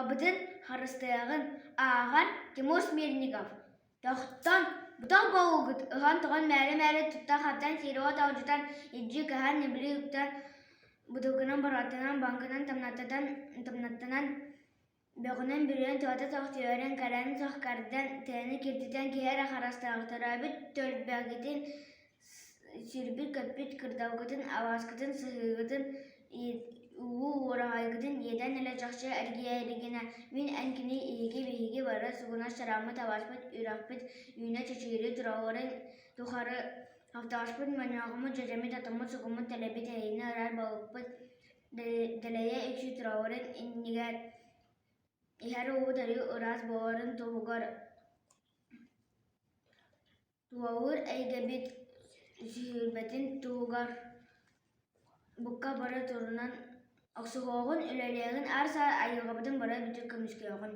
Айылҕабытын харыстыаҕын, ааҕар Тимур Смирников Тохтон, бутах буолугут ыһан-тоҕон мээрэ-мээрэ тутта-хаптан сири-уот алдьатан, илдьи кыһан ибили ыктан, бытылканан бороттонон, баҥканан тамнаттатан тамнаттанан, бөҕүнэн бүрүйэн туһата суох түһэрэн, кэрэни суох кэрдэн, тыаны киртитэн киһи эрэ харастаах төрөөбүт түөлбэҕитин сүүрбүт-көппүт кырдалгытын, алааскытын, сыһыыгытын уу уораҕайгытын иэдээн илэ чахчы эргийэ илигинэ мин эн кини иһиги биһиги бары сугунас чарааммыт алааспыт үрэхпит үүнэ чэчигирии туралларын тухары хаптаҕаспыт монньоҕоммут дьэдьэммит отоммут сугуммут тэлэбит эһиини ырар балыкпыт дэлэйэ үксүү туралларын иннигэр иһэр уубут өрүү ыраас буоларын туһугар Тулалыыр эйгэбит сүһүрбэтин туһугар букка бары турунан охсуһуоҕун, үлэлиэҕин, аар-саар айылҕабытын бары бүтүн көмүскүөҕүн.